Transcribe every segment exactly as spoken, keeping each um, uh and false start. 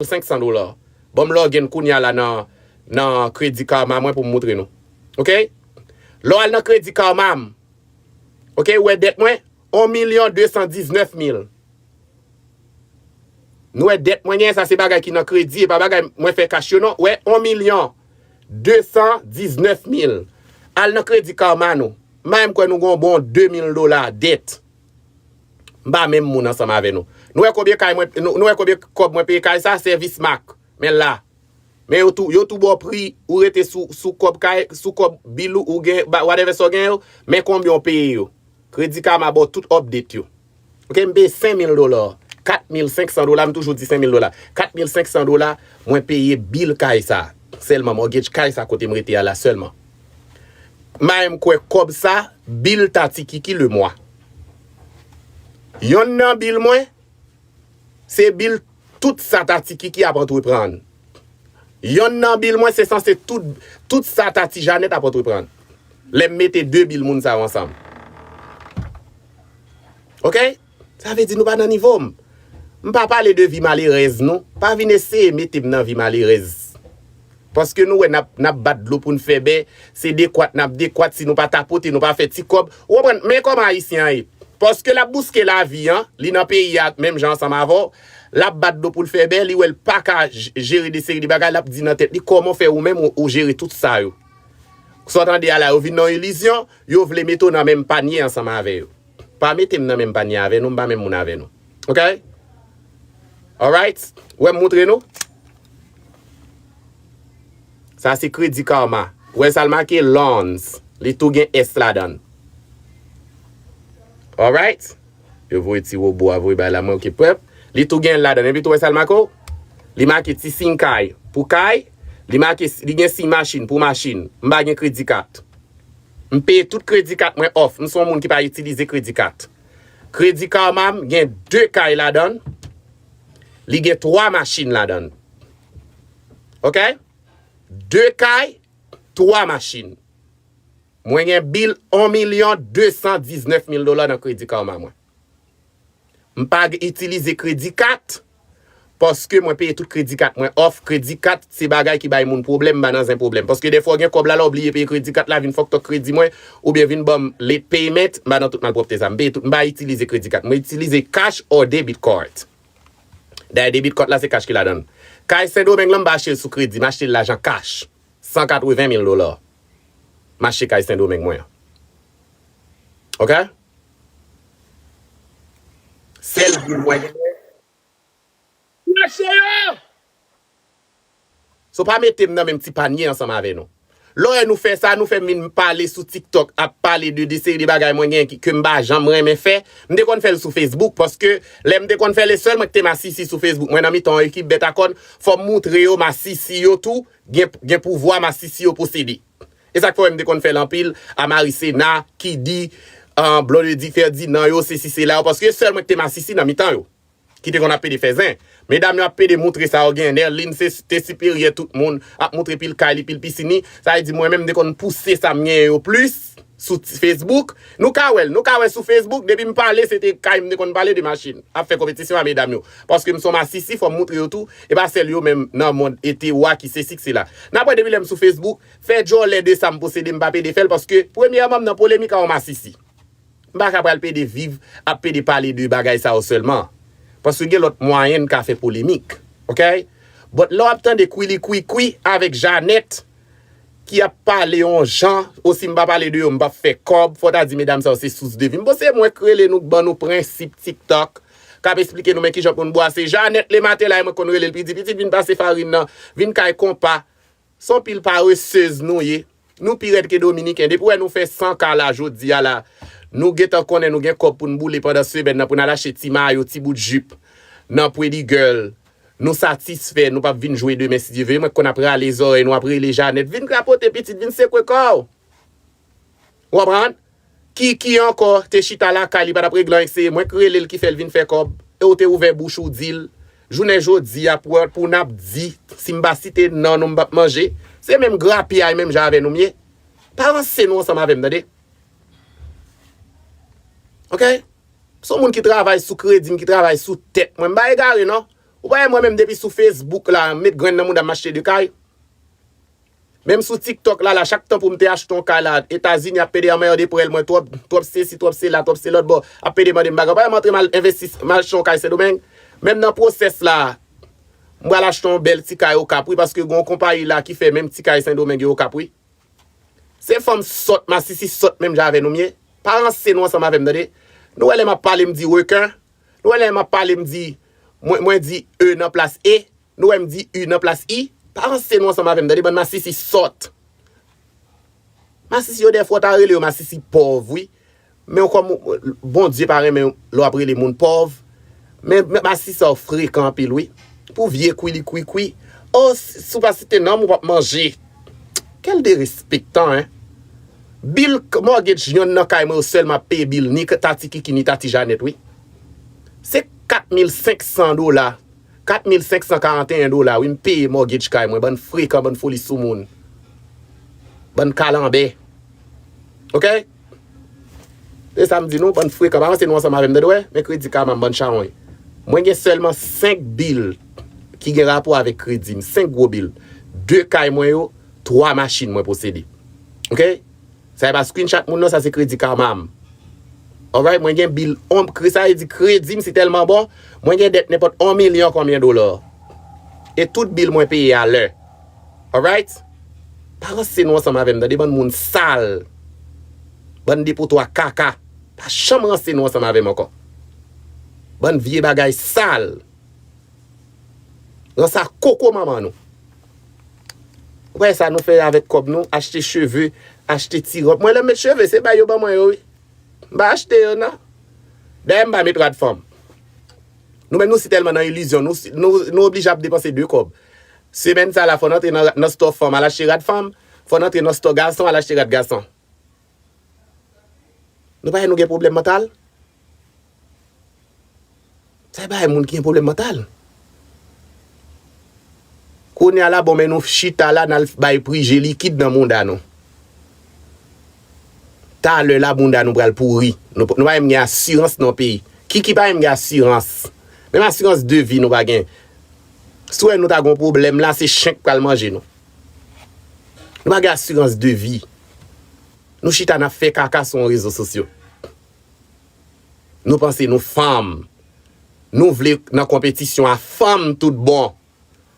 senk san dola. Ban m login kounye a la nan, nan Credit Karma mwen pou m moutre nou. Oke? Lè w al nan Credit Karma m, oke, ou wè dèt mwen? Yon milyon de san diznèf mil. Nou wè dèt mwen genyen, sa se bagay ki nan kredi, e pa bagay mwen fè kach yo non. Ou wè, yon milyon de san diznèf mil. Al nan Credit Karma nou. M pa menm kwè nou gon bon de mil dola dèt. M pa menm moun ansanm avè nou. Nou wè konbyen kay mwen, nou, nou wè konbyen kòb mwen peye kay sa, sèvis mak. Men l la. Men yo tou, yo tou ba w pri, ou rete sou, sou kòb kay, sou kòb bil ou, ou gen, ba, whatever sa w gen yo, men konbyen w peye yo. Credit Karma ba w tout update yo. Oke, m peye senk mil dola. Kat mil senk san dola, m toujou di senk mil dola. Kat mil senk san dola, mwen peye bil kay sa. Sèlman, mortgage kay sa kote m rete a la sèlman. M pa menm kwè kòb sa, bil Tati Kiki lemwa. Yonn nan bil mwen, se bil tout sa Tati Kiki ap antreprann. Yonn nan bil mwen, se sanse tout, tout sa Tati Janèt ap antreprann. Lè m mete de bil moun sa yo ansanm. Oke? Sa vle di nou pa nan nivo m. M pa pale de vi malerèz, non. Pa vin eseye mete m nan vi malerèz. Paske nou wè n ap, n ap bat dlo pou n fè bè, se dekwat n ap dekwat, si nou pa tapote, nou pa fè ti kòb. Ou konprann? Men kòman Ayisyen an ye. Paske l ap bouske lavi an, li nan peyi a menm jan ansanm avè w, l ap bat dlo pou l fè bè, li wè l pa ka j-, jere de seri de bagay, l ap di nan tèt li, kòman w fè ou menm ou, ou jere tout sa yo? Sa w tande a la, yo vin nan yon ilizyon, yo vle mete w nan menm panye ansanm avè yo. Pa mete m nan menm panye avè nou, m pa menm moun avè nou. Oke? Alright? Ou wè m moutre nou? Sa se Credit Karma. Ou wè sa l make loans. Li tou gen S ladan l. Alright? Yo voye ti wobo a voye bay la, mwen oke pèp. Li tou gen L ladan l. Epi tou wè sa l make w? Li make ti siy kay pou kay. Li make, li gen siy machin pou machin. M pa gen kredi kat. M peye tout kredi kat mwen off. M se yon moun ki pa itilize kredi kat. Credit Karma m gen de kay ladan l. Li gen twa machin ladan l. Oke? De kay, twa machin. Mwen gen bil yon milyon de san diznèf mil dola nan Credit Karma mwen. M pa g-, itilize kredi kat, paske mwen peye tout kredi kat mwen off. Kredi kat, se bagay ki bay moun pwoblèm, m pa nan zen pwoblèm. Paske dèfwa w gen kòb la, la w bliye peye kredi kat la, vin fuck up kredi mwen, oubyen vin ban m late payment, m pa nan tout malpwòpte sa. M peye tout, m pa itilize kredi kat. Mwen itilize cash or debit card. Dayè debit card la, se cash ki ladan l. Kay Sendomeng lan, m pa achte l sou kredi, m achte l lajan cash. San katreven mil dola. M achte kay Sendomeng mwen an. Oke? Sèl bil mwen genyen. Mache yo! So pa mete m nan menm ti panye ansanm avè nou. Lè w wè nou fè sa, nou fè m vin pale sou TikTok, ap pale de, de seri de bagay mwen gen ki, ke m pa janm renmen fè. M te konn fè l sou Facebook, paske lè m te konn fè l, e sèl mwen ki te masisi sou Facebook. Mwen nan mitan yon ekip bèt a kòn, fò m moutre yo masisi yo tou, gen, gen pouvwa masisi yo posede. E sa k fè w wè m te konn fè l anpil, a Marie Sena, Kidi, an, Blondedy Ferdinand yo, sesi sela yo, paske e sèl mwen ki te masisi nan mitan yo. Ki te konn ap pede fè zen. Medam yo ap pede moutre sa yo gen. Nerline se, te siperyè tout moun, ap moutre pil kay li, pil pisin li. Sa vle di mwen menm, m te konn pouse sa m genyen yo plis sou ti Facebook. Nou ka wè l, nou ka wè sou Facebook, depi m pale, se te kay m te konn pale de machin. Ap fè konpetisyon a medam yo. Paske m se yon masisi, fò m moutre yo tou. E pa sèl yo menm nan mond ete wa ki sesi ki sela. N ap wè depi lè m sou Facebook, fè djòlè de sa m posede, m pa pede fè l, paske premyèman, m nan polemik a yon masisi. M pa ka pral pede viv ap pede pale de bagay sa yo sèlman. Paske gen lòt mwayen n ka fè polemik. Oke? But lè w ap tande kwilikwikwi avèk Janèt ki ap pale yon jan, osi m pa pale de yo, m p ap fè kòb, fò w ta di medam sa yo se sous de vi. M panse mwen k rele nou, k ban nou prensip TikTok, k ap esplike nou men kijan pou n bwase. Janèt lematen la, e mwen k konn rele l, pitit, pitit, vin pase farin nan, vin kay konpa. Se yon pil paresez nou ye. Nou pi rèd ke Dominiken. Depi w wè nou fè san K la jodi a la, nou gentan konnen nou gen kòb pou n boule pandan semèn nan, pou n al achte ti mayo, ti bout jip nan Pretty Girl. Nou satisfè, nou p ap vin jwe demen si Dye vle. Mwen konn ap rale zòrèy nou, ap rele Janèt, vin krapote pitit, vin sekwe kò w. Ou konprann? Kiki ankò te chita lakay li, pa t ap regle anyen, se mwen k rele l ki fè l vin fè kòb. E ou te ouvè bouch ou di l. Jounen jodi a, pou, pou n ap di, si m pa site non nou, m p ap manje. Se menm grapyay, menm jan avè nou m ye. Pa ranse nou ansanm avè m, tande? Oke? Se yon moun ki travay sou kredi m, ki travay sou tèt mwen. M pa egare, non. Ou pa wè mwen menm depi sou Facebook la, m met grenn nan mouda m achte de kay. Menm sou TikTok la, la, chak tan pou m te achte yon kay la, Etazini ap pede anmède prèl mwen twòp, twòp sesi, twòp sela, twòp se lòt bò, ap pede mande m bagay. Ou pa wè m antre m al envesti, m al achte yon kay Sendomeng. Menm nan pwosès la, m pral achte yon bèl ti kay Okap, wi, paske gen yon konpayi la ki fè menm ti kay Sendomeng yo Okap, wi. Se fanm sòt, masisi sòt menm jan avè nou m ye. Pa ranse nou ansanm avè m, tande. Nou wè lè m ap pale, m di reken. Nou wè lè m ap pale, m di, mwen, mwen di e nan plas e. Nou wè m di u nan plas i. Pa ranse nou ansanm avè m, tande, bann masisi sòt. Masisi yo dèfwa w ta rele yo masisi pòv, wi. Men w kòm Bondye pa renmen lè w ap rele moun pòv. Men, men masisi sa yo frekan anpil, wi. Pou vye kwilikwikwi. O, si, si w pa site non m, ou p ap manje. Kèl derespektan, en. Bil k-, mortgage yonn nan kay mwen yo sèl m ap peye bil ni k-, Tati Kiki ni Tati Janèt, wi. Se kat mil senk san dola. Kat mil senk san karanteyen dola, wi, m peye mortgage kay mwen. Bann frekan, bann foli sou moun. Bann kalanbè. Oke? Se sa m di nou, bann frekan. Pa ranse nou ansanm avè m, tande, wè? Men kredi Karma m, bann chawony. Mwen gen sèlman senk bil ki gen rapò avèk kredi m. Senk gwo bil. De kay mwen yo, twa machin mwen posede. Oke? Sa e pa screenshot moun non, sa se kredi Karma m. Alright, mwen gen bil on, kre-, sa vle di kredi m si tèlman bon, mwen gen dèt nenpòt on milyon konbyen dola. E tout bil mwen peye a lè. Alright? Pa ranse nou ansanm avè m, tande, bann moun sal. Bann depotwa kaka. Pa janm ranse nou ansanm avè m ankò. Bann vye bagay sal. Rans a koko manman nou. Ou wè sa nou fè avèk kòb nou, achte cheve, achte ti ròb. Mwen lè m met cheve, se bay yo ban mwen yo, wi. M pa achte yo, non. Dayè, m pa met rad fanm. Nou menm, nou si tèlman nan ilizyon, nou, si, nou, nou oblije ap depanse de kòb. Semèn sa la, fò n antre nan, nan stò fanm, al achte rad fanm, fò n antre nan stò gason, al achte rad gason. Nou pa wè nou gen pwoblèm mantal? Sa e bagay moun ki gen pwoblèm mantal. Kounye a la, bon, men nou chita la, n al bay pri je likid nan bounda nou. Talè la, bounda nou pral pouri. Nou, nou pa menm gen asirans nan peyi. Kiki pa menm gen asirans. Menm asirans de vi nou pa gen. Si w wè nou ta gen yon pwoblèm la, se chen k pral manje nou. Nou pa gen asirans de vi. Nou chita n ap fè kaka sou yon rezo sosyo. Nou panse nou fanm. Nou vle nan konpetisyon a fanm tout bon.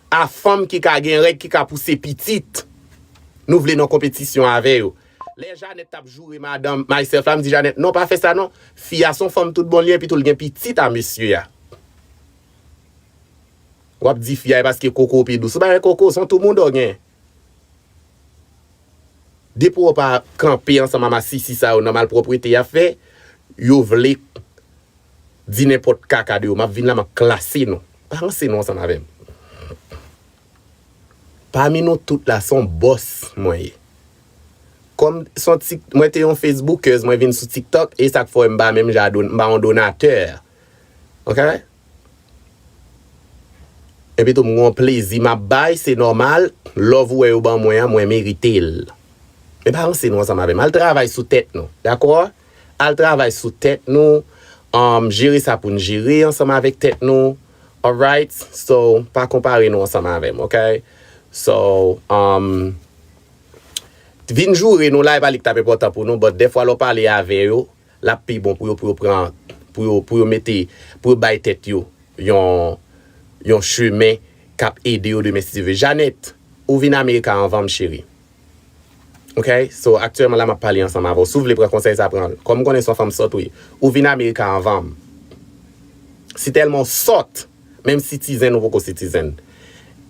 A fanm ki ka gen règ, ki ka pouse pitit. Nou vle nan konpetisyon avè yo. Lè Janèt t ap joure madanm, myself la, m di Janèt, non, pa fè sa non. Fi a se yon fanm tout bon li ye, epi tou l gen pitit a mesye a. W ap di fi a e paske koko pi dous. Ou pa wè koko, se yon tou mouda w gen. Depi w pa kanpe ansanm a masisi sa yo nan malpwòpte y ap fè, yo vle di nenpòt kaka de yo. M ap vin la, m ap klase nou. Pa ranse nou ansanm avè m. Pami nou tout la, se yon bòs mwen ye. Kòm se yon tik-, mwen te yon Facebookers, mwen vin sou TikTok, e sa k fè m pa menm jan a don-, m pa yon donatè. Oke? Epi tou, m gen yon plezi m ap bay, se nòmal, love ou wè yo ban mwen an, mwen merite l. Men pa ranse nou ansanm avè m. Al travay sou tèt nou, dakò? Al travay sou tèt nou, um, jere sa pou n jere ansanm avèk tèt nou, alright? So, pa konpare nou ansanm avè m, oke? So, um, vin joure nou la, e pa li k t ap enpòtan pou nou, but dèfwa lè w pale avè yo, l ap pi bon pou yo, pou yo pran, pou yo, pou yo mete, pou yo bay tèt yo yon, yon chemen k ap ede yo demen si Dye vle. Janèt, ou vin Amerika anvan m, cheri. Oke? So, aktyèlman la, m ap pale ansanm avè w. Si w vle pran konsèy sa, pran l. Kòm m konnen se yon fanm sòt ou ye, ou vin Amerika anvan m. Si tèlman w sòt, menm citizen, ou poko citizen.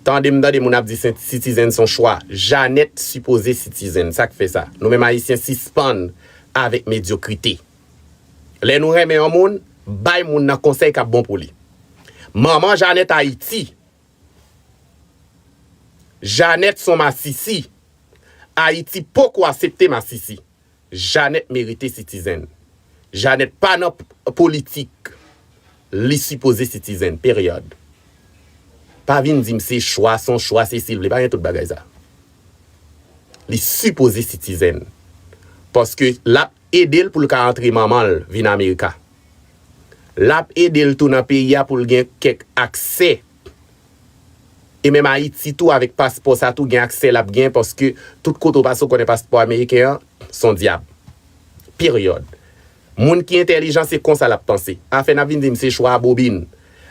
Tande m tande moun ap di sen-, citizen se yon chwa. Janèt sipoze citizen. Sa k fè sa? Nou menm Ayisyen sispann avèk medyokrite. Lè nou renmen yon moun, bay moun nan konsèy k ap bon pou li. Manman Janèt Ayiti. Janèt se yon masisi. Ayiti poko aksepte masisi. Janèt merite citizen. Janèt pa nan p-, politik. Li sipoze citizen, peryòd. Pa vin di m se chwa, se yon chwa, se si l vle. Pa gen tout bagay sa. Li sipoze citizen. Paske l ap ede l pou l ka antre manman l vin Amerika. L ap ede l tou nan peyi a pou l gen kèk aksè E menm Ayiti tou, avèk paspò sa tou, gen aksè l ap gen, paske tout kote w pase, w konnen paspò ameriken an, s on dyab. Peryòd. Moun ki entèlijan, se konsa l ap panse. Afè n ap vin di m se chwa bobin.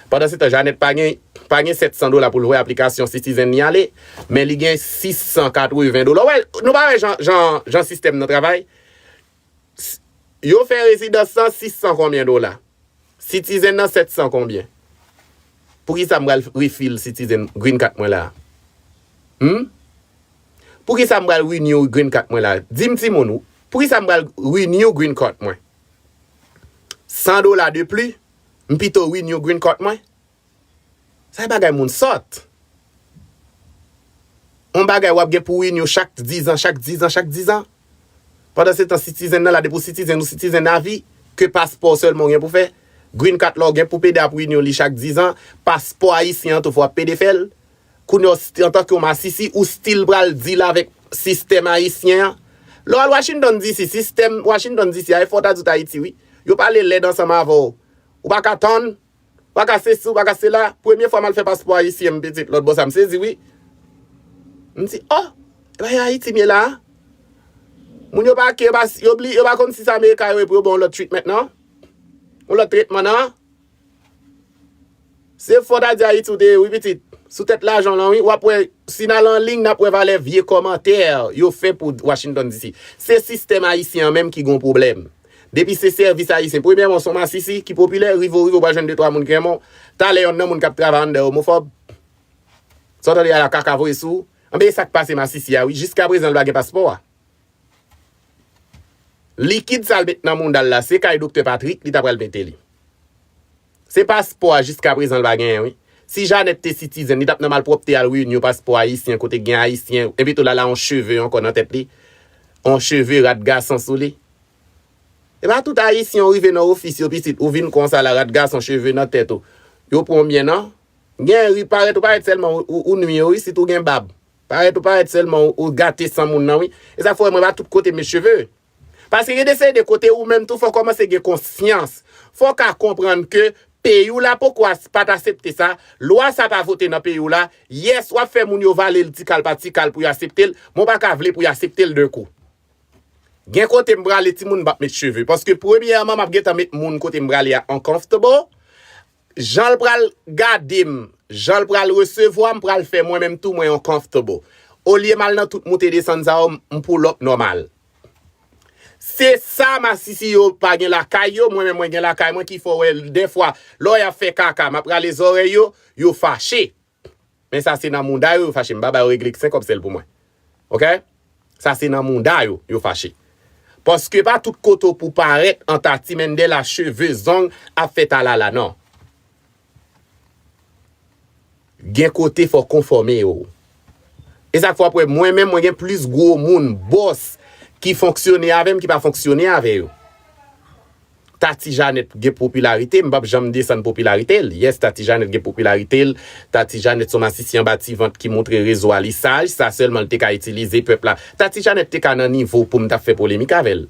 Pandan se tan, Janèt pa gen, pa gen sèt san dola pou l voye aplikasyon Citizen li ale, men li gen sis san katreven dola. Wè, nou pa wè jan, jan, jan sistèm nan travay? S- Yo fè rezidans lan sis san konbyen dola? Citizen nan sèt san konbyen? Poukisa m pral refill Citizen Green Card mwen la? Hmm? Poukisa m pral renew Green Card mwen la? Di m timoun, poukisa m pral renew Green Card mwen? San dola de pli, m pito renew Green Card mwen? Sa e bagay moun sòt. On bagay w ap gen pou renew chak dizan, chak dizan, chak dizan. Pandan se tan, Citizen nan la, depi w Citizen, ou Citizen avi, ke paspò sèlman w gen pou fè. Green Card la, w gen pou pede ap renew li chak dizan. Paspò ayisyen an tou, fò w ap pede fè l. Kounye a, w sti- antanke yon masisi, ou still pral deal avèk sistèm ayisyen an. Lè w al Washington D C, sistèm Washington D C a, e fò w ta di w t Ayiti, wi. Yo pale lèd ansanm avè w. Ou pa ka tann, ou pa ka sesi, ou pa ka sela. Premye fwa m al fè paspò ayisyen m, pitit, lòt bò sa, m sezi, wi. M di, oh, e pa Ayiti m ye la a? Moun yo pa ke, yo pa, yo bli, yo pa konn si se Amerika yo ye pou yo ba w lòt treatment, non? Yon lòt tretman, non? Se fò w ta di Ayiti w te ye, wi, pitit. Sou tèt lajan w lan, wi. W ap wè, si n al an liy, n ap wè valè vye kòmantè yo fè pou Washington D C. Se sistèm ayisyen an menm ki gen yon pwoblèm. Depi se sèvis ayisyen, premyèman, w s on masisi ki popilè, rive w, rive w, w pral jwenn de twa moun ki renmen w. Talè, yonn nan moun k ap travay anndan yo omofòb. Sa w tande a la, kaka voye sou ou. Anben, e sa k pase masisi a, wi. Jiskaprezan, l pa gen paspò a. Likid sa l met nan mounda l la, se kay Doktè Patrick li ta pral mete li. Se paspò a jiskaprezan l pa genyen, wi. Si Janèt te Citizen, li t ap nan malpwòpte al renew paspò ayisyen kote gen ayisyen, epi tou l al a yon cheve ankò nan tèt li, yon cheve rat gason sou li. E pa tout ayisyen ou rive nan ofis yo, pitit, ou vin konsa la, rat gason, cheve nan tèt ou. Yo pran w byen, non? Gen ri, parèt ou parèt sèlman ou, ou, ou nwi yo, wi, sitou gen bab. Parèt ou parèt sèlman ou, ou gate san moun nan, wi. E sa fè w wè mwen pa tout kote m met cheve. Paske gen de seri de kote ou menm tou fò w kòmanse gen konsyans. Fò w ka konprann ke peyi w la poko as- pa t aksepte sa, lwa sa pa vote nan peyi w la, yes, w ap fè moun yo vale l ti kal pa ti kal pou yo aksepte l, men w pa ka vle pou yo aksepte l de kou. Gen kote m prale, timoun, m p ap met cheve. Paske premyèman, m ap gentan met moun kote m prale a uncomfortable. Jan l pral gade m, jan l pral resevwa m, pral fè mwen menm tou mwen uncomfortable. Olye m al nan tout moute desann sa yo, m pull up nòmal. Se sa masisi yo pa gen lakay yo, mwen menm mwen gen lakay mwen ki fè w wè dèfwa, lè y ap fè kaka, m ap rale zòrèy yo, yo fache. Men sa se nan mounda yo, yo fache. M pa ba yo regle senk kòb sèl pou mwen. Oke? Sa se nan mounda yo, yo fache. Paske pa tout kote w pou parèt an tati mendel a cheve, zong ap fè talala, non. Gen kote fò w konfòme w. E sa k fè w ap wè mwen menm, mwen gen plis gwo moun, bòs, ki fonksyone avè m, ki pa fonksyone avè yo. Tati Janèt gen popilarite, m p ap janm desann popilarite l. Yes, Tati Janèt gen popilarite l. Tati Janèt se yon masisi anba ti vant ki montre rezo a li saj, sa sèlman l te ka itilize pèp la. Tati Janèt te ka nan nivo pou m t ap fè polemik avè l.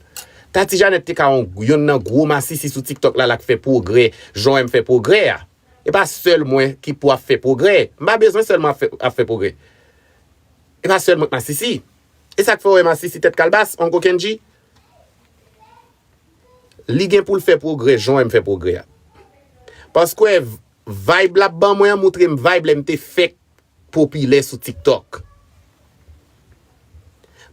Tati Janèt te ka yon, yonn nan gwo masisi sou TikTok la, l a k fè pwogrè, jan w wè m fè pwogrè a. E pa sèl mwen ki pou ap fè pwogrè. M pa bezwen sèlman ap fè, ap fè pwogrè. E pa sèl mwen k masisi. E sa k fè w wè masisi tèt kalbas, Oncle Kendji, li gen pou l fè pwogrè, jan w wè m fè pwogrè a. Paske vibe l ap ban mwen an montre m vibe lè m te fèk popilè sou TikTok.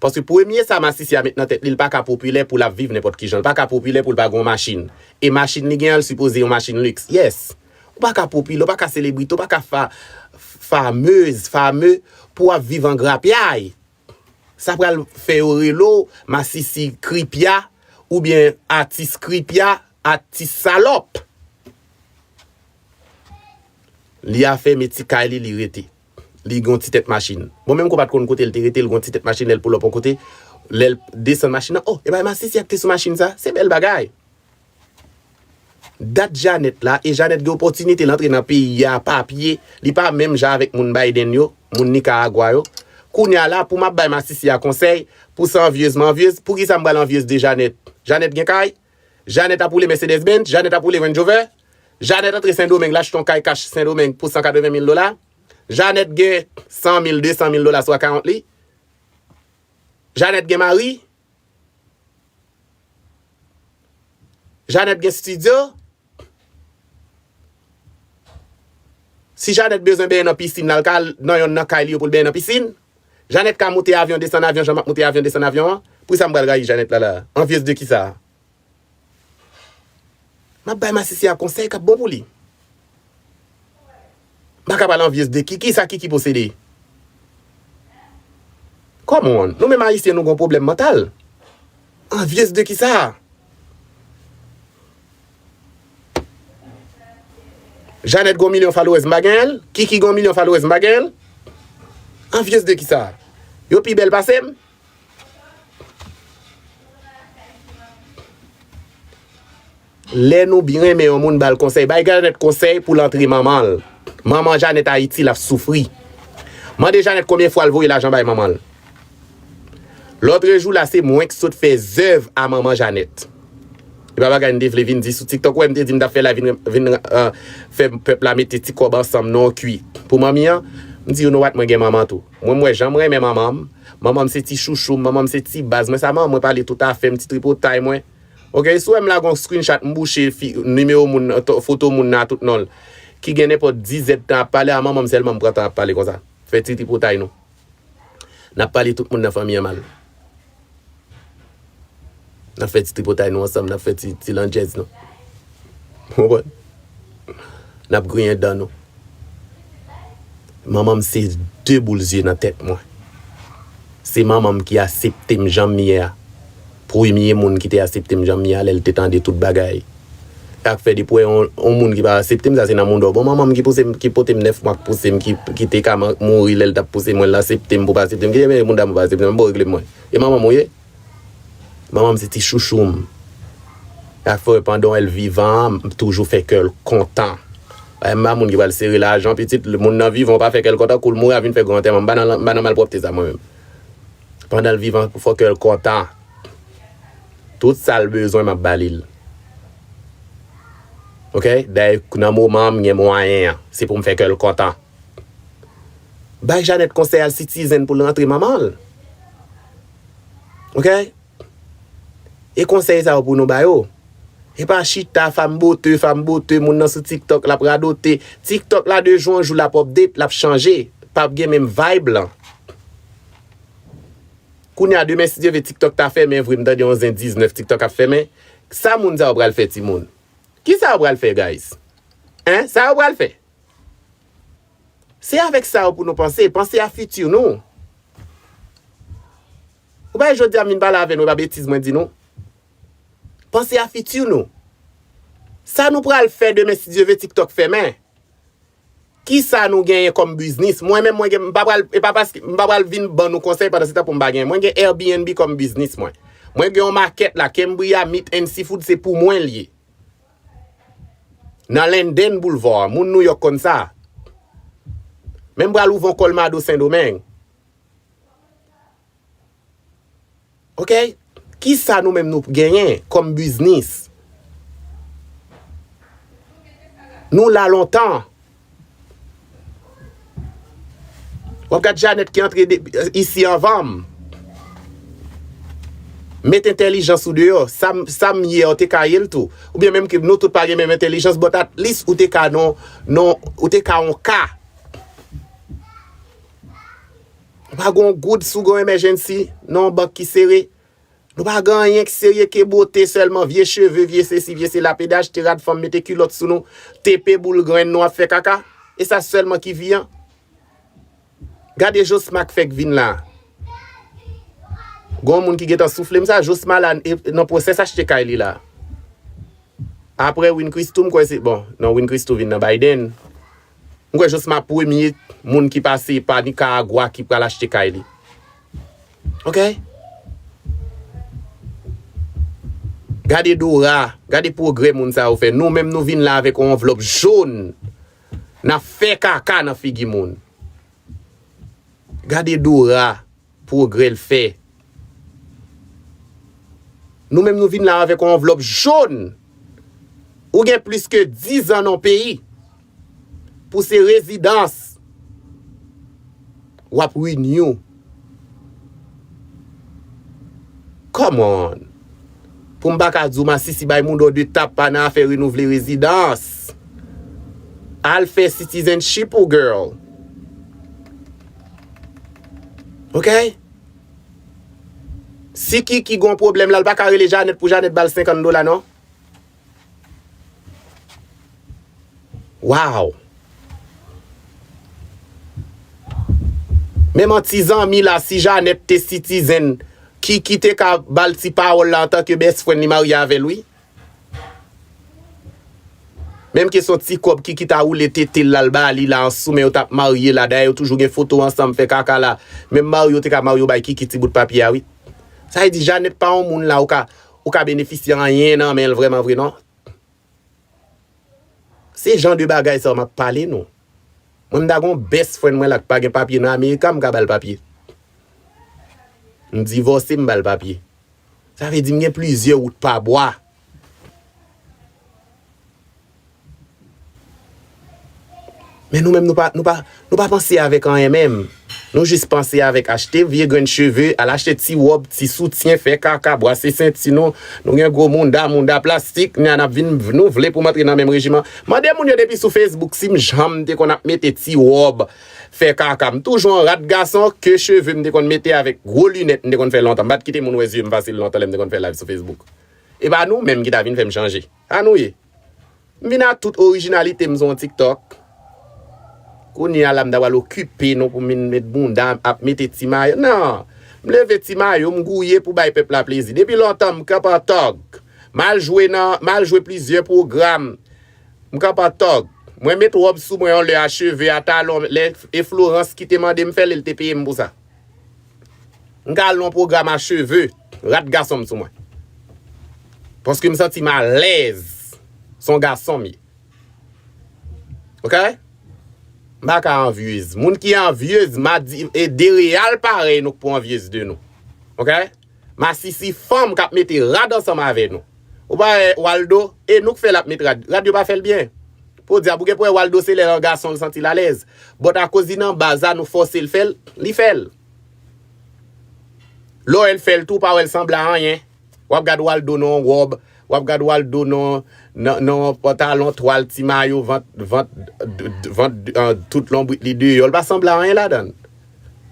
Paske premye sa masisi a met nan tèt li, l pa ka popilè pou l ap viv nenpòt ki jan. L pa ka popilè pou l pa gen yon machin. E machin li gen an, l sipoze yon machin liks. Yes. Ou pa ka popilè, ou pa ka selebrite, ou pa ka fa, famez, fame pou w ap viv an grapyay. Sa pral fè yo rele w masisi kripya oubyen atis kripya, atis salòp. Li a fèmen ti kay li, li rete. Li gon ti tèt machin. Bon, menm kou pa t konn kote l te rete, l gon ti tèt machin, lè l pull up yon kote, lè l desann machin nan, oh, e bay masisi a k te sou machin sa, se bèl bagay. Dat Janèt la, e Janèt gen opòtinite l antre nan peyi a pa pye, li pa menm jan avèk moun Biden yo, moun Nikaragwa yo. Kounye a la, pou m ap bay masisi a konsèy, pou se anvyez m anvyez, poukisa m pral anvyez de Janèt? Janèt gen kay? Janèt ap woule Mercedes Benz? Janèt ap woule Range Rover? Janèt antre Sendomeng, l achte yon kay kach Sendomeng pou san katreven mil dola? Janèt gen san mil, de san mil dola sou akawont li. Janèt gen mari. Janèt gen estidyo. Si Janèt bezwen benyen nan pisin, l al ka nan yonn nan kay li yo pou l benyen nan pisin. Janèt ka moute avyon, desann avyon, jan m ap moute avyon, desann avyon an. Poukisa m pral rayi Janèt la la? Anvyez de kisa? M ap bay masisi a konsèy k ap bon pou li. M pa ka pale anvyez de Kiki, sa Kiki posede. Come on, nou menm Ayisyen nou gon pwoblèm mantal. Anvyez de kisa? Janèt gon milyon followers, m pa genyen l. Kiki gon milyon followers, m pa genyen l. Anvyez de kisa? Yo pi bèl pase m? Lè nou byen renmen yon moun, ba l konsèy. Bay Janèt konsèy pou l antre manman l. Manman Janèt Ayiti, l ap soufri. Mande Janèt konbyen fwa l voye lajan bay manman l. Lòtrejou la, se mwen k sot fè zèv a manman Janèt. E pa bagay m te vle vin di sou TikTok. Ou wè, m te di m t ap fè live, vin, vin, euh, fè pèp la mete ti kòb ansanm nan yon kwi. Pou manmi an, m di, you know what, mwen gen manman tou. Mwen, m wè jan m renmen manman m. Manman m se ti chouchou m, manman m se ti baz mwen. Sa manman mwen pale tout afè m, ti tripotay mwen. Oke, si w wè m lage yon screenshot, m bouche fi, nimewo moun nan, to-, foto moun nan a tout non l. Ki gen nenpòt diz èdtan ap pale a manman m, sèlman m pran tan ap pale konsa. Fè ti tripotay nou. N ap pale tout moun nan fanmi an mal. N ap fè ti tripotay nou ansanm, n ap fè ti, ti landjèz nou. Ou konprann? N ap griyen dan nou. Manman m se de boul zye nan tèt mwen. Se manman m ki aksepte m jan m ye a. Premye moun ki te aksepte m jan m ye a lè l te tande tout bagay. Sa k fè depi w wè yon, yon moun ki pa aksepte m, sa se nan mouda w. Bon, manman m ki pouse m, ki pote m nèf mwa, k pouse m, ki, ki te ka man-, mouri lè l t ap pouse m, wè l aksepte m pou pa aksepte m. Ki mouda m pou pa aksepte m, bon, regle m mwen. E manman m ou ye? Manman m se ti chouchou m. Sa fè pandan w wè l vivan an, m toujou fè kè l kontan. Paske m pa moun ki pral sere lajan pitit, moun nan vivan, w pa fè kè l kontan, kou l mouri, a vin fè gran antèman. M pa nan, m pa nan malpwòpte sa mwen menm. Pandan l vivan, pou fè kè l kontan. Tout sa l bezwen, m ap ba li l. Oke? Dayè, nan moman an, m gen mwayen an. Se pou m fè kè l kontan. Bay Janèt konsèy al Citizen pou l rantre manman l. Oke? E konsèy sa yo pou nou ba yo. E pa chita, fanm bote, fanm bote, moun nan sou TikTok, l ap radote. TikTok la, de jou an jou, l ap update, l ap chanje. P ap gen menm vibe lan. Kounye a, demen, si Dye vle, TikTok ta fèmen vre, m tande yon zen diznèf TikTok ap fèmen. Sa moun sa yo pral fè, timoun? Kisa yo pral fè, guys? Hein? Sa yo pral fè? Se avèk sa yo pou nou panse. Panse a fiti nou. Ou pa wè jodi a m vin pale avè nou, e pa betiz mwen di nou. Panse a fiti nou. Sa nou pral fè demen, si Dye vle, TikTok fèmen? Kisa nou genyen kòm biznis? Mwen menm, mwen gen, m pa pral, e pa paske, m pa pral vin ban nou konsèy pandan se tan pou m pa genyen. Mwen gen Airbnb kòm biznis mwen. Mwen gen yon makèt la, Cambria Meat and Seafood, se pou mwen l ye. Nan Linden Boulevard, moun New York konn sa. Men m pral ouvè yon Colmado Sendomeng. Oke? Kisa nou menm nou genyen kòm biznis? Nou la lontan. W ap gad Janèt ki antre de, isi anvan m. Met entèlijans ou deyò. Sa m, sa m ye a, ou te ka ye l tou. Oubyen menm ke nou tout pa gen menm entèlijans, but at least ou te ka non, non, ou te ka yon ka. Ou pa gon goud si w gon emergency, nan yon bank ki sere. Nou pa gen anyen k serye ke bote sèlman, vye cheve, vye sesi, vye sela, pede achte rad fanm, mete kilòt sou nou, tepe boul grenn nou ap fè kaka. E sa sèlman ki vi an. Gade Josma k fèk vin la. Gon moun ki gentan soufle m sa, Josma la, e, nan pwosès achte kay li la. Apre Win Christou, m kwè se, bon, non, Win Christou vin nan Biden. M kwè Josma premye moun ki pase pa Nicaragua ki pral achte kay li. Oke? Gade Dora, gade pwogrè moun sa yo fè. Nou menm nou vin la avèk yon anvlòp jòn. N ap fè kaka nan figi moun. Gade Dora, pwogrè l fè. Nou menm nou vin la avèk yon anvlòp jòn. Ou gen plis ke diz an nan yon peyi. Pou se rezidans. W ap renew. Come on. Pou m pa ka di w masisi bay moun do de tap pa nan afè renouvle rezidans. Al fè citizenship ou, girl. Ok? Si Kiki gon pwoblèm la, l pa ka rele Janet pou Janet ba l senkant dola, non? Wow! Menm an ti zanmi la, si Janet te citizen, Kiki te ka ba l ti pawòl la antanke best friend li marye avè l, wi. Menm ke se yon ti kòb Kiki ta woule tete l la, l ba li la, ansou, men yo t ap marye la. Dayè, yo toujou gen foto ansanm, fè kaka la. Menm marye, yo te ka marye, yo bay Kiki ti bout papye a, wi. Sa vle di, Janet pa yon moun la, ou ka, ou ka benefisye anyen nan men l vrèman vre, non. Se jan de bagay sa yo m ap pale nou. Mwen, m ta gon best friend mwen la k pa gen papye nan Amerika, m ka ba l papye. M divòse, m ba l papye. Sa vle di m gen plizyè wout pa bwa. Men nou menm, nou pa, nou pa, nou pa panse avèk anyen menm. Nou jis panse avèk achte vye grenn cheve, al achte ti wòb, ti soutyen, fè kaka, bwase senti nou. Nou gen gwo mounda, mounda plastik, n a, n ap vin, nou vle pou m antre nan menm rejiman. Mande moun yo depi sou Facebook si m janm te konn ap mete ti wòb, fè kaka. M toujou an rat gason, ke cheve m te konn mete avèk gwo linèt m te konn fè lontan. M pa t kite moun wè zye m fasil lontan lè m te konn fè live sou Facebook. E pa nou menm ki ta vin fè m chanje. Sa nou ye. M vin a tout orijinalite m sou yon TikTok. Kounye a la, m ta pral okipe nou pou m vin met bounda, ap mete ti mayo. Non! M leve ti mayo, m gouye pou bay pèp la plezi. Depi lontan, m kanpe an tòg. M al jwe nan, m al jwe plizyè pwogram. M kanpe an tòg. Mwen met wòb sou mwen yon lè a cheve a talon. Lè e Florence ki te mande m fè l, e l te peye m pou sa. M ka al nan yon pwogram a cheve, rat gason m sou mwen. Paske m santi m alèz. Se yon gason m ye. Ok? M pa ka anvyez. Moun ki anvyez, m a di, e de reyal parèy nou k pou anvyez de nou. Ok? Masisi fanm k ap mete rad ansanm avè nou. Ou pa wè Waldo, e nou k fè l ap met rad. Rad yo pa fè l byen. Podyab, ou gen pou wè Waldo se lè l an gason l santi l alèz. But akoz li nan baz la, nou fòse l fè l, li fè l. Lè w wè l fè l tou, ou pa wè l sanble a anyen. W ap gad Waldo nan yon wòb, w ap gad Waldo nan, nan, nan yon pantalon twal, ti mayo, vant, vant, d-, d-, vant, ah, tout lonbrit li deyò. Li pa sanble a anyen ladan l.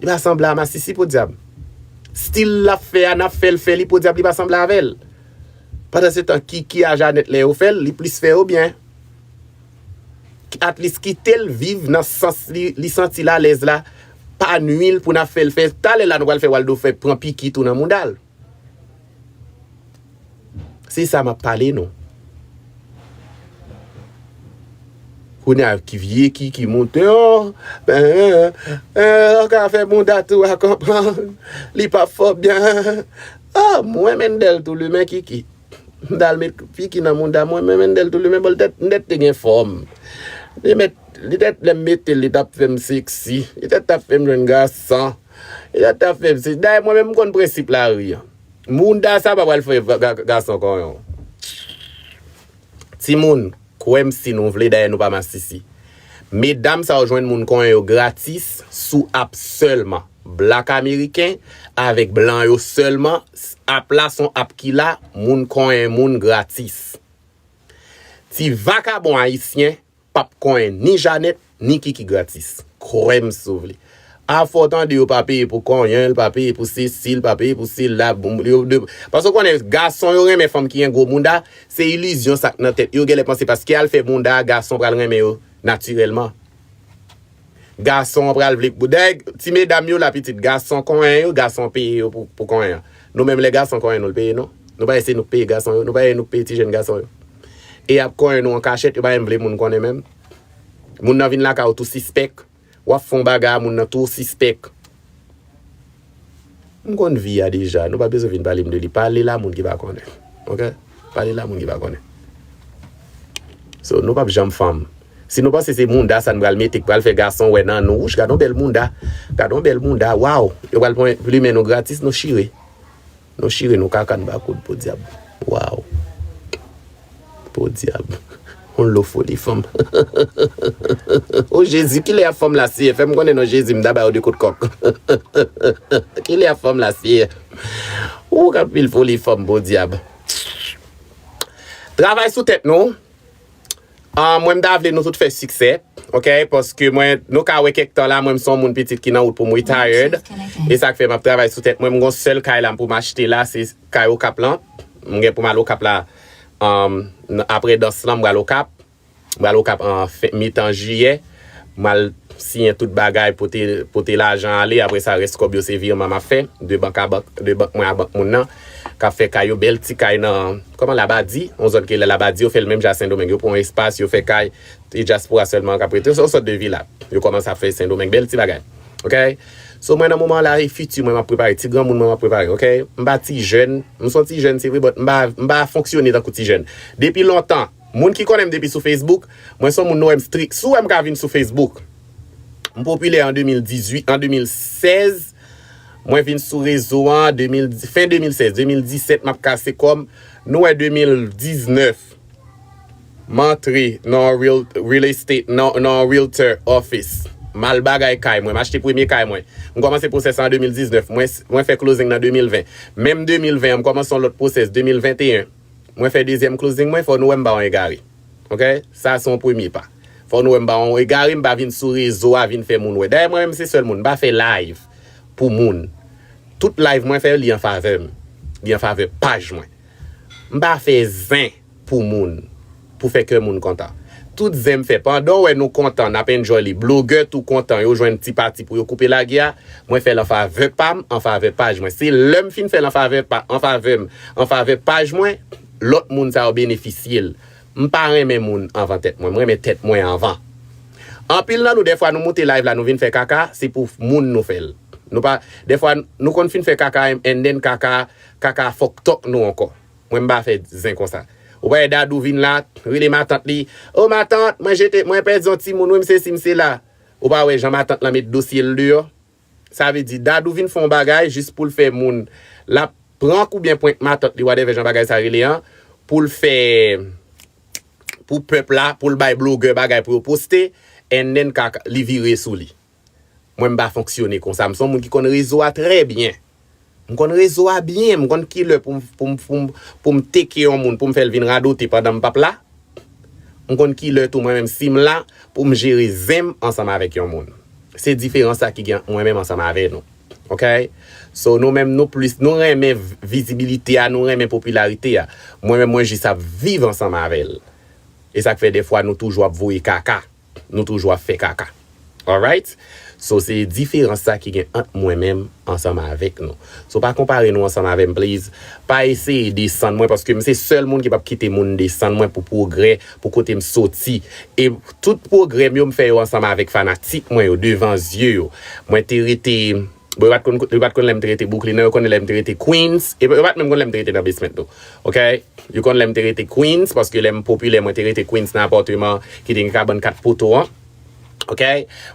Li pa sanble a masisi, podyab. Stil l ap fè a, n ap fè l fè li, podyab, li pa sanble avè l. Pandansetan, Kiki a Janet, lè yo fè l, li plis fè yo byen. At least kite l viv nan sans li, li santi l alèz la, pa nwi l pou n ap fè l fè. Talè la, nou pral fè Waldo fè pran piki tou nan mounda l. Se sa m ap pale nou. Kounye a, ki vye Kiki monte, oh, ben, eh, ou ka fè mounda tou a konprann. Li p ap fò byen. Oh, mwen Mendel tou limen Kiki. M t al met piki nan mounda mwen, men Mendel tou limen, bon, li tèt, li tèt te gen fòm. Li met, li tèt lè m mete l, li t ap fè m seksi. Li tèt t ap fè m jwenn gason. Li tèt t ap fè m seksi. Dayè, mwen menm, m konn prensip lari an. Mounda sa pa pral fè ga-, ga-, gason konyen w. Timoun, kwè m si nou vle, dayè nou pa masisi. Medam sa yo jwenn moun konyen yo gratis sou app sèlman. Blak ameriken avèk blan yo sèlman. App la se yon app ki la, moun konyen moun gratis. Ti vakabon ayisyen p ap konyen ni Janet, ni Kiki gratis. Kwè m si w vle. Afò w tande yo pa peye pou konyen l, pa peye pou sesi, l pa peye pou sila, bon, yo de, paske w konnen gason yo renmen fanm ki gen gwo mounda, se ilizyon sa k nan tèt yo, genlè panse paske al fè mounda, gason pral renmen yo natirèlman. Gason an pral vle pou, dayè, ti medam yo la pitit, gason konyen yo, gason peye yo pou, pou konyen an. Nou menm lè gason konyen nou, l peye nou? Nou pa wè se nou k peye gason yo, nou pa wè nou k peye ti jèn gason yo. E y ap konyen nou an kachèt, yo pa menm vle moun konnen menm. Moun nan vin lakay ou tou sispèk. W ap fè yon bagay a moun nan tou sispèk. M konn vi a deja, nou pa bezwen vin pale m de li. Pale l a moun ki pa konnen. Ok? Pale l a moun ki pa konnen. So, nou p ap janm fanm. Si nou panse se mounda sa n pral mete k pral fè gason wè nan nou, wouch, gad yon bèl mounda. Gad yon bèl mounda, waw. Yo pral pran plimen nou gratis, nou chire. Nou chire nou kaka n ba koud podyab. Waw. Podyab. On lo foli fanm. O Jezi, kilè y ap fanm la siye? Fè m konnen non Jezi, m ta ba yo de kout kòk. Kilè y ap fanm la siye? Ou k ap pil foli fanm, podyab. Travay sou tèt nou. Ah, mwen, m ta vle nou tout fè siksè, ok? Paske mwen, nou ka wè kèk tan la, mwen, m se yon moun pitit ki nan wout pou m retired. E sa k fè m ap travay sou tèt mwen. M gon sèl kay la pou m achte la, se kay Okap lan. M gen pou m al Okap la, um, apre dans lan, m pral Okap. M pral Okap an fen, mitan jiyè. M al siyen tout bagay, pote, pote lajan ale. Apre sa, rès kòb yo se vireman m ap fè. De bank a bank, de bank mwen a bank moun nan. K ap fè kay yo, bèl ti kay nan, kòman, Labadi? Yon zòn ki rele Labadi, yo fè l menm jan Sendomeng. Yo pran yon espas, yo fè kay. E dyaspora sèlman k ap rete. Se yon sòt de vila. Yo kòmanse ap fè Sendomeng. Bèl ti bagay. Ok? So, mwen, nan moman la, e fiti mwen m ap prepare. Ti granmoun mwen m ap prepare. Ok? M pa ti jèn. M se yon ti jèn, se vre, but m pa, m pa fonksyone tankou ti jèn. Depi lontan, moun ki konnen m depi sou Facebook, mwen se yon moun nou wè m strik. Si w wè m ka vin sou Facebook, m popilè an de mil dizuit, an de mil sèz, mwen vin sou rezo an de mil, fen de mil sèz, de mil disèt, m ap kase kò m. Nou wè de mil diznèf, m antre nan real, real estate, nan, nan realtor office. M al bagay kay mwen, m achte premye kay mwen. M kòmanse pwosès an de mil diznèf, mwen, mwen fè closing nan de mil ven. Menm de mil ven an, m kòmanse yon lòt pwosès, de mil venteyen. Mwen fè dezyèm closing mwen, fò nou wè m pa yon egare. Ok? Sa se yon premye pa. Fò nou wè m pa yon egare, m pa vin sou rezo a vin fè moun wè. Dayè mwen menm se sèl moun, m pa fè live pou moun. Tout live mwen fè yo, li an favè m. Li an favè paj mwen. M pa fè zen pou moun, pou fè kè moun kontan. Tout zen m fè, pandan w wè nou kontan, n ap enjoy li, blogè tou kontan, yo jwenn ti pati pou yo koupe lage a, mwen fè l an favè pa m, an favè paj mwen. Se lè m fin fè l an favè pa, an favè m, an favè paj mwen, lòt moun sa yo benefisye l. M pa renmen moun anvan tèt mwen, m renmen tèt mwen anvan. Anpil nan nou, dèfwa nou moute live la, nou vin fè kaka, se pou moun nou fè l. Nou pa, dèfwa nou konn fin fè kaka, and then kaka, kaka fòk tòk nou ankò. Mwen m pa fè zen konsa. Ou pa wè Dadou vin la, rele matant li. O matant, mwen jete, mwen pèdi yon timoun, wi, m sesi, m sela. Ou pa wè jan matant lan met dosye l deyò? Sa vle di, Dadou vin fè yon bagay jis pou l fè moun, l ap prank oubyen prank matant li, whatever jan bagay sa rele an, pou l fè, pou pèp la, pou l bay blogè bagay pou yo poste, and then kaka, li vire sou li. Mwen, m pa fonksyone konsa. M se yon moun ki konn rezo a trè byen. M konn rezo a byen. M konn kilè pou m, pou m, pou m, pou m teke yon moun, pou m fè l vin radote pandan m p ap la. M konn kilè tou mwen menm si m la, pou m jere zen m ansanm avèk yon moun. Se diferans sa ki gen ant mwen menm ansanm avè nou. Ok? So, nou menm, nou plis, nou renmen vizibilite a, nou renmen popilarite a. Mwen menm, mwen jis ap viv ansanm avè l. E sa k fè dèfwa nou toujou ap voye kaka. Nou toujou ap fè kaka. Alright? So, se diferans sa ki gen ant mwen menm ansanm avèk nou. So, pa konpare nou ansanm avè m, please. Pa eseye desann mwen, paske m se sèl moun ki p ap kite moun desann mwen pou pwogrè, pou kote m soti. E tout pwogrè m yo, m fè yo ansanm avèk fanatik mwen yo, devan zye yo. Mwen te rete, bon, yo pa t konn, yo pa t konn lè m te rete Brooklyn, non, yo konnen lè m te rete Queens. E yo pa t menm konn lè m te rete nan basement tou. Ok? Yo konn lè m te rete Queens, paske lè m popilè, mwen te rete Queens nan apatman ki te gen kabann kat poto an. Ok?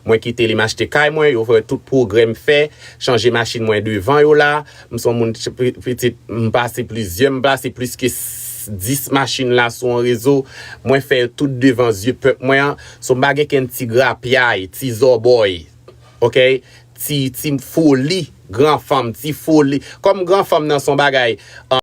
Mwen kite li, m achte kay mwen, yo fè tout pwogrè m fè, chanje machin mwen devan yo la. M se yon moun ch-, pi-, pitit, m pase plizyè, m pase plis ke s-, dis machin la sou yon rezo. Mwen fè tout devan zye pèp mwen an. So, m pa gen kenn ti grapyay, ti zòbòy. Ok? Ti, ti foli, gran fanm, ti foli. Kòm gran fanm nan se yon bagay,